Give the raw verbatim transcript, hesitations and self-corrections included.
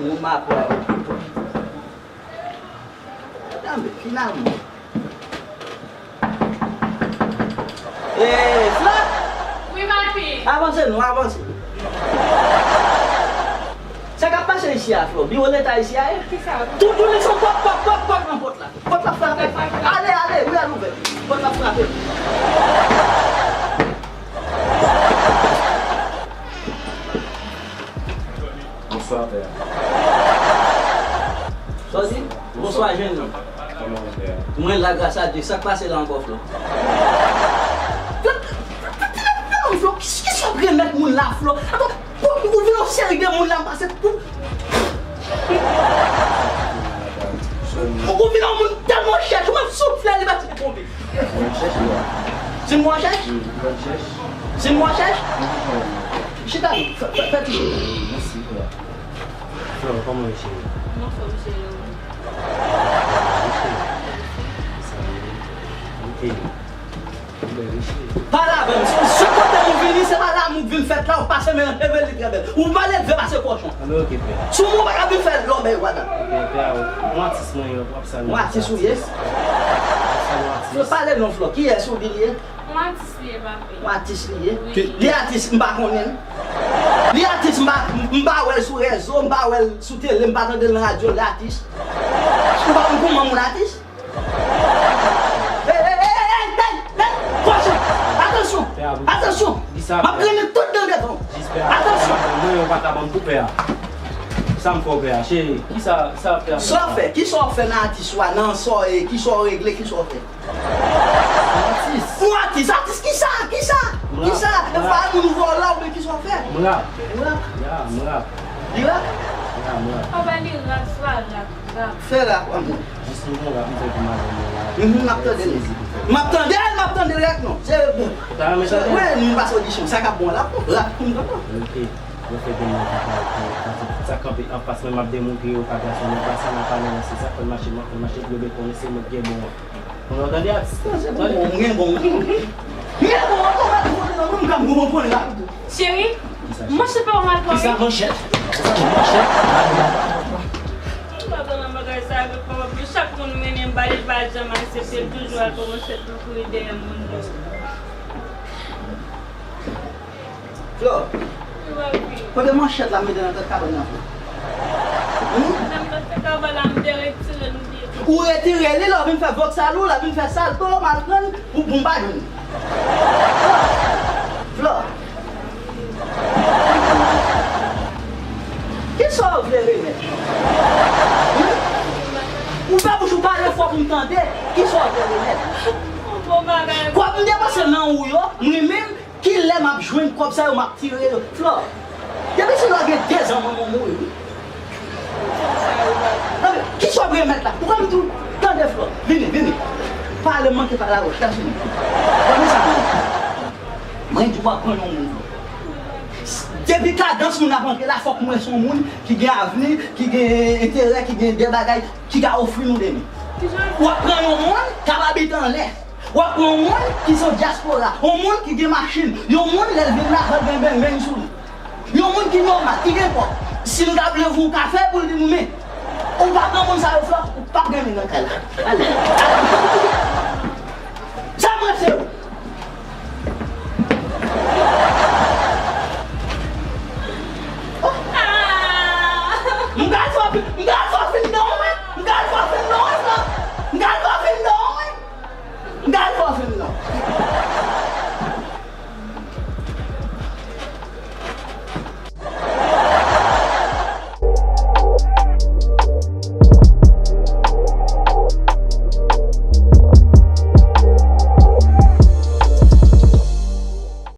Moun m ap wè yo. Tanbe, finalman. Ee, Flo! Wi, papi. Avanse non, avanse. Sa k ap pase isi a, Flo? Biwo Leta isi a ye? Kisa? Tout jounen se pòk, pòk, pòk, pòk nan pòt la. Pòt la frape. Ale, ale, wi, al ouvè. Pòt la frape. Bonswa, pè. Sa w di? Bonswa, jèn nonm. Kòman w, pè? Mwen la, gras a Dye. Sa k pase la ankò, Flo? Flo, kisa w ap remèt moun la, Flo? Ankò, ou vin yon seri de moun la, m pase pou Ou, ou vin yon moun tèlman chèch, ou menm soufle li pati pou konbe. Mwen chèch, wi. Se mwen chèch? Wi, mwen chèch. Se mwen chèch? Chita, fè, fè, fè ti chita. Mèsi, frè. Frè, kòman w ye, cheri? Mwen anfòm, cheri. Mwen anfòm, cheri. Sa ye. Ok. Pale avè m. Se, se kote m vini, se pa la m vin fèt la, ou pase men leve li trè bèl. Ou pa leve pase kòchon. Anben, ok, pè. Sou mwen pa ka vin fè lòbèy, wada. Ok, pè, yon atis mwen ye, w ap salye. Yon atis ou ye? Salye yon atis. Flo, pale non, Flo. Kiyès ou di li ye? Yon atis li ye, papi. Yon atis li ye? Wi. Li atis, m pa konnen. Li atis, m pa, m pa wè l sou rezo, m pa wè l sou tele, m pa tande l nan radyo, li atis. Ou pa konn kouman moun atis? Hey, hey, hey, hey, hey, hey, hey, kòchon! Atansyon! Atansyon! M ap grennen tout dan devan w. Atansyon! Mwen, yo pa ta ban m pou pè a. Sa m fè w, pè a? Cheri, kisa, sa pè a fè? Sa w fè? Kisa w fè nan atis ou a? Nan sa w ye? Kisa w regle? Kisa w fè? Yon atis. Yon atis? Atis kisa? Kisa? Kisa? E pa moun vòlè oubyen kisa w fè? M rap. Ou rap? Ya, m rap. Li rap? Ya, m rap. Papa, li rap, swa rap. Fè rap, anmwe. Jis yon bon rap m fè pou madanm mwen la. Mhm, m ap tande l. M ap tande l, m ap tande l rèk non. Se bon. Ou ta renmen tande? Wi, nou pase odisyon. Sa k ap bon la, rap pou m tande. Ok. Mwen fè gen moun ki pral pran pase tout sa kanpe anfas mwen, m ap demontre yo pa gason nèg la, sa n ap pale la, se sa fè l mache, mwen fè l mache, pou yo byen konnen se mwen ki gen bon an. Mwen tande atis la. Tande. Mwen bon. Mwen bon, mwen bon, mwen bon, mwen bon, mwen bon. Cheri, manchèt pa mal pran. Kisa manchèt? Kisa manchèt? Mwen pa konn nan bagay sa avèk papa, men chak moun mennen m pale, l pa janm aksepte, l toujou al pran manchèt pou l kouri dèyè moun yo. Flo, kote manchèt la m mete nan tèt kabann nan, Flo? Hmm? Nan tèt kabann la, m te retire l, m te... Ou retire li, lè w vin fè vòksal ou, lè w vin fè salto, m al pran l pou, pou m pa jwenn li. Flo. Kisa w vle remèt? Hmm? Ouvè bouch ou, pale fò pou m tande. Kisa w vle remèt? Kòb m depanse nan ou yo, mwen menm, kilè m ap jwenn kòb sa yo, m ap tire yo? Flo, depi se lè w gen dezan manman w mouri, wi. Tande, kisa w ap remèt la? Ou konn tou, tande, Flo, vini, vini. Pale, manke pale a wòch, la vini. Tande sa, vini. Mwen di w ap pran yon moun, Flo. Depi kadans moun ap antre la, fòk mwen se yon moun ki gen avni, ki gen enterè, ki gen de bagay, ki ka ofri nou demen. W ap pran yon moun k ap abite anlè. W ap pran yon moun ki se yon dyaspora, yon moun ki gen machin, yon moun lè l vin la, fò l gen bèlmèn sou li. Yon moun ki nòmal, ki gen kòb. Si nou ta vle voye yon kafe pou l di nou, men, ou pa pran moun sa yo, Flo, ou p ap gen men nan kay la. Ale. Sa m ranse ou. M ka fè w, m ka